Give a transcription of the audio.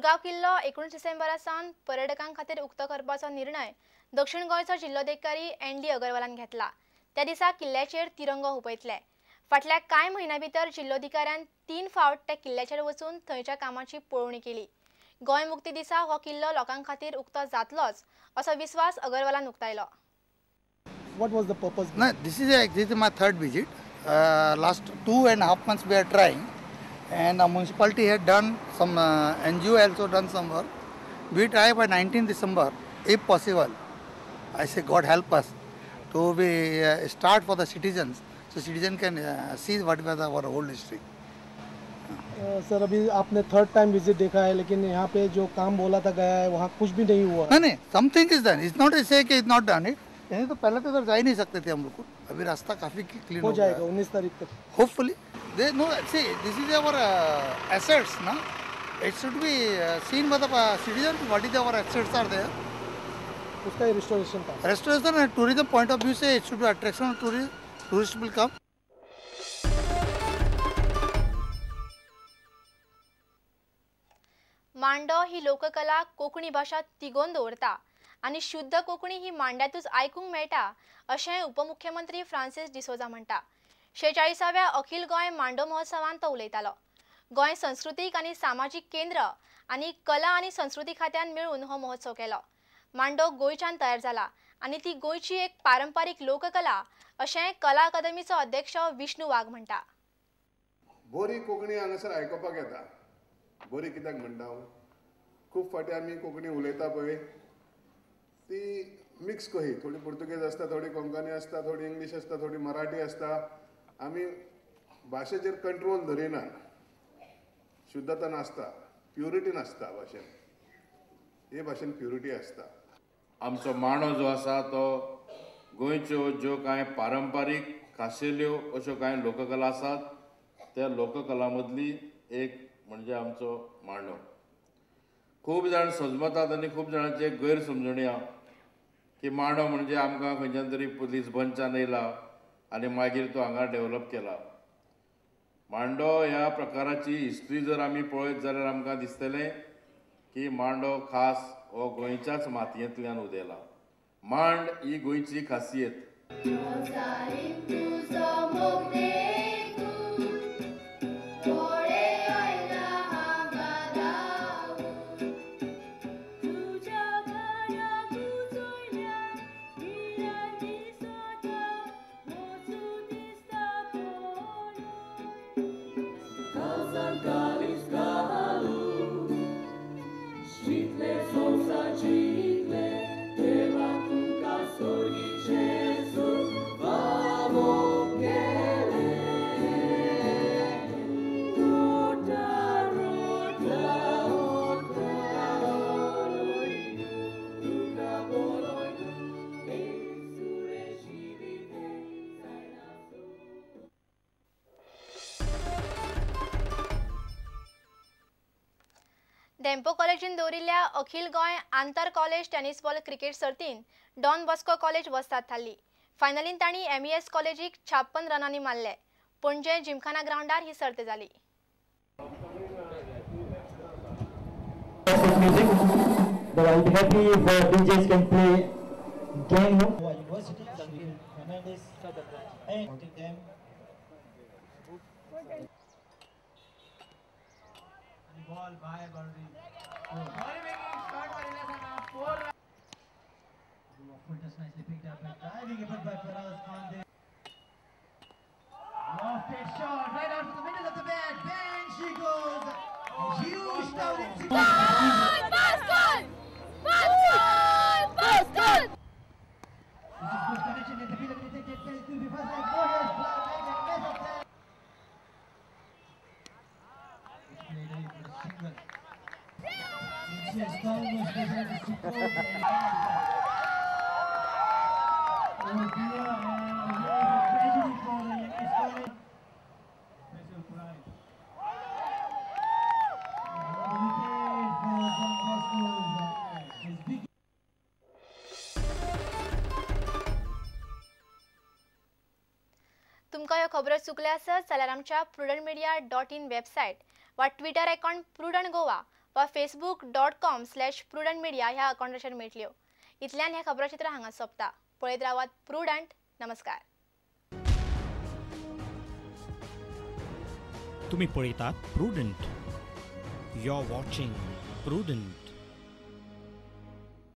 मुरगांव किल्लो 19 डिसेंबरा सावन पर्यटकां खातीर उक्तो करपाचो निर्णय दक्षिण गोंयचो जिल्लोधिकारी एन डी अगरवालान घेतला। त्या दिसा किल्ल्याचेर तिरंगो हुपयतले। फाटल्या कांय म्हयन्यां भितर जिल्लोधिकाऱ्यान 3 फावट त्या किल्ल्याचेर वचून थंयच्या कामाची पळोवणी केली। गोंय मुक्ती दिसा हो किल्लो लोकां खातीर उक्तो जातलोच असो विस्वास अगरवालान उक्तायलो। What was the purpose? No, this is my third visit. Last 2.5 months we are trying, and the municipality had done some, NGO also done some work. We try by 19 December, if possible. I say God help us to be start for the citizens, so citizen can see what was our whole history. Sir, अभी आपने third time visit देखा है, लेकिन यहाँ pay जो काम बोला था गया है वहाँ कुछ भी नहीं हुआ। नहीं नहीं, something is done. It's not say कि it's not done it. नहीं तो पहले तो इधर जा ही नहीं सकते थे हम लोग को। अभी रास्ता काफी क्लीन हो जाएगा 19 तारीख तक। Hopefully they no see this is our assets ना, it should be seen by the citizen what is our assets are there. उसका रिस्टोरेशन था, restoration and tourism point of view Se it should be attraction tourist, tourist will come. मांडो ही लोककला कोंकणी भाशा तिगोवन दवरता आनी शुद्ध कोंकणी ही मांड्यांतूच आयकूंक मेळटा अशें उपमुख्यमंत्री फ्रांसीस डिसोजा म्हणटा। 46व्या अखिल गोंय मांडो महोत्सवांत तो उलयतालो। गोंय संस्कृतीक आनी सामाजीक केंद्र आनी कला आनी संस्कृती खात्यान मेळून हो महोत्सव केलो। मांडो गोंयच्यान तयार जाला आनी ती गोंयची एक पारंपारीक लोककला अशें कला अकादमीचो अध्यक्ष विष्णू वाघ म्हणटा। बरी कोंकणी हांगासर आयकुपाक येता। बरी कित्याक म्हणटा हांव, खूब फावटी आमी कोंकणी उलयता पळय ती मिक्स कही, थोडी पुर्तुगेज आसता, थोडी कोंकणी आसता, थोडी इंग्लीश आसता, थोडी मराठी आसता। आमी भाशेचेर कंट्रोल धरिना, शुद्धता नासता, प्युरिटी नासता भाशेन। हे भाशेन प्युरिटी आसता। आमचो मांडो जो आसा तो गोंयच्यो ज्यो कांय पारंपारीक खाशेल्यो अश्यो कांय लोककला आसात त्या लोककला मदली एक म्हणजे आमचो मांडो। खूब जाण सजमतात आनी खूब जाणांचे गैरसमजणी आहा की मांडो म्हणजे आमकां खंयच्यान तरी लिस्बनच्यान येयला आनी मागीर तो हांगा डेवलप केला। मांडो ह्या प्रकाराची हिस्ट्री जर आमी पळयत जाल्यार आमकां दिसतलें की मांडो खास हो गोंयच्याच मातयेंतल्यान उदेला। मांड ही गोंयची खासियत। धेंपो कॉलेजीन दवरिल्ल्या अखिल गोंय आंतर कॉलेज टेनिस बॉल क्रिकेट सर्तीन डॉन बॉस्को कॉलेज वस्ताद थारली। फायनलीन तांणी एमईएस कॉलेजीक 56 रनांनी मारले। पणजे जिमखाना ग्रावंडार ही सर्त जाली। Ball by boundary. Full touch nicely picked up and diving effort by Faraz Khan there. Lofted shot right out to the middle of the bat. Bang, she goes. Huge towering six. Basket! Basket! Basket! This is good connection in the field. Take it to be first like Warriors. तुमकां ह्यो खबरो चुकल्या आसत जाल्यार आमच्या prudentmedia.in website वा Twitter account prudent Goa वा facebook.com/prudentmedia ह्या अकाउंटाचेर मेळटल्यो. इतल्यान हें खबराचित्र हांगा सोंपता. पळयत रावात प्रुडंट. नमस्कार. तुम्ही पळयतात Prudent. You are watching Prudent.